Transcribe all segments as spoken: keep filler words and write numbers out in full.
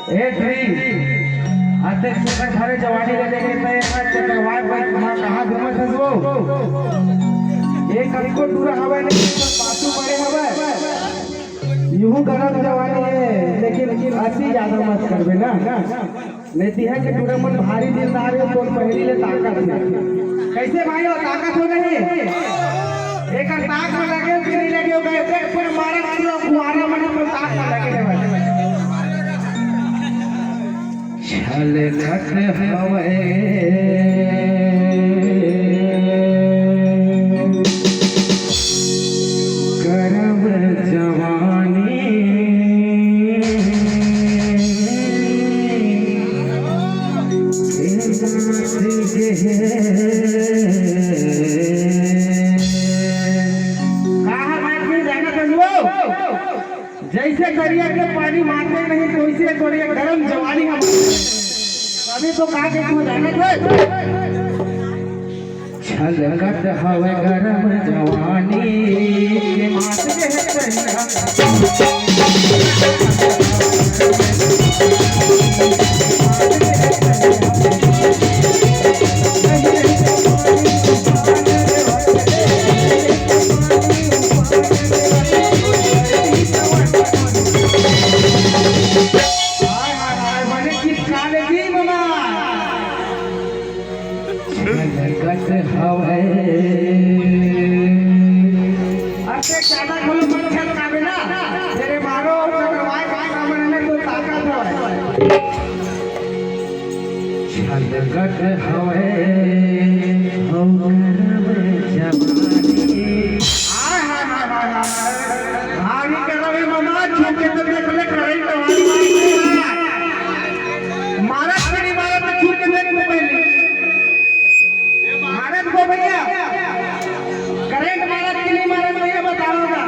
A tree, अतेक सुंदर भरे जवानी ल लेके तैं यहाँ चकरवाए बैठ मा कहाँ घूमत हस वो? ए कतको टूरा हवय नहीं, पर पाछू पड़े हवय। इहू गरम जवानी हे, लेकिन अति ज्यादा मत करबे ना। नहीं तिहा के टूरा मन भारी दिलदार हे, तोर पहली ले ताकत हे। कैसे भाई हो, ताकत हो नहीं? एकर ताक में लगे कि नहीं लगे हो, गए पेट पर मारत पूरा कुआरा मन अपन ताक में लगे हे भाई। छलकत हवय गरम जवानी। कहा बात नहीं जाना था वो? जैसे दरिया के पानी मारते नहीं, तो इसे तोड़िए गरम जवानी हम। अभी तो कहा के तू जाना था। छलकत हवे गरम जवानी के माथे पे। हाय, हाय, हाय, मने चिपका लेती ममा। छलकत हवय। अब ते ज्यादा घलो मत छलकाबे ना। तेरे मारो और चकरवाए भाई सामने में तो ताकत हवय। छलकत हवय। हो गरम जवानी। हाय, हाय, हाय, हाय, हाय। भारी गरम हे ममा, छू के तो देख ले, करंट वाली। मारत कि नहीं मारत, छू के देख ले पहले। मारत को भैया, करंट मारत कि नहीं मारत भैया, बताओ ना।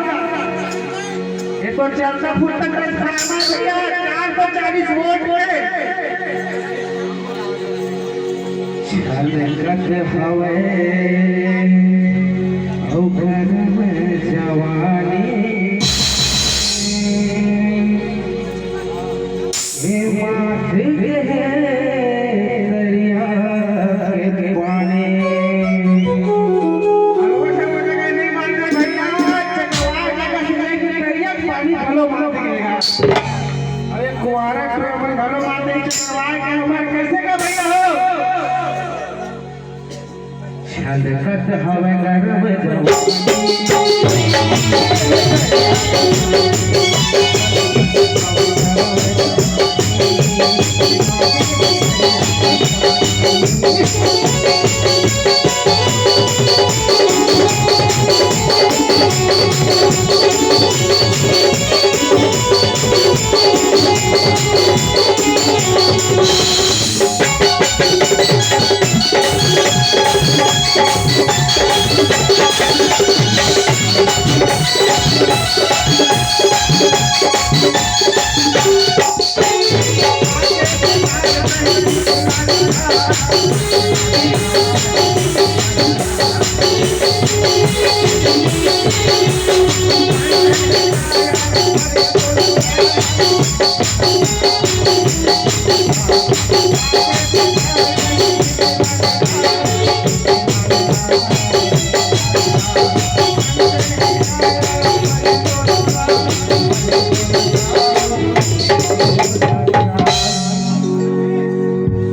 ये तो चलता फुरता transformer भैया, चार सौ चालीस वोल्ट के। छलकत हवय, अउ गरम जवानी। हे माथ के दरिया के पानी। अरे वो सब बोले कि नहीं मानते भैया, चकवा के बस नहीं कि दरिया के पानी भलो मार देगा। अरे कुआरा के हमर घलो मार दे, चकवा के हमर कैसे का भैया हो? छलकत हवय गरम जवानी।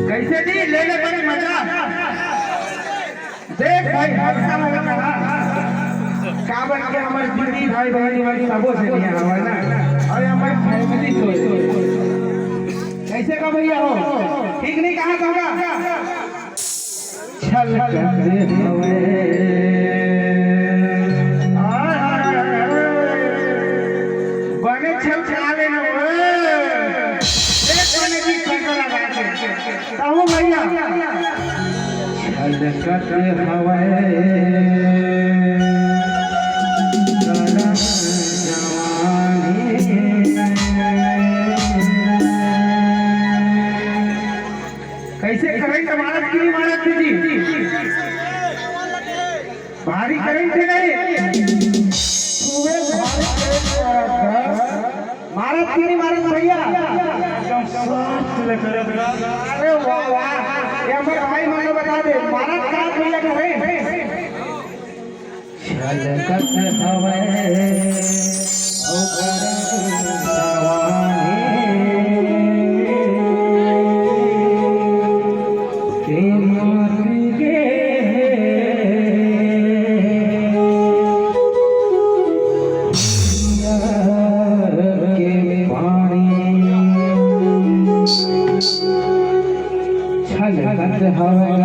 कैसे जी, ले ले बड़ी मजा। देख भाई, हल्का वाला कहा। का बन के हमर दीदी, भाई, बहन, भाई, सबो से नहीं आवा ना। अरे हमर family सोच। कैसे का भैया हो? ठीक नहीं कहा था का? छलकत हवे। बने छलका लेना वो। एक बने की छलका लगा के। कहूँ भैया। छलकत हवे। गरम जवानी। कैसे करंट मारत कि नहीं मारत थी जी? भारी करंट थी नहीं? सुबह भारी करंट मारत थी। मारत कि नहीं मारत भैया? एकदम अरे वाह, वाह। ये हमर भाई मन ल बता दे, भारत का भैया के रे। छलकत हवय ओकर जवानी के माटी के के पानी छलकत हवय।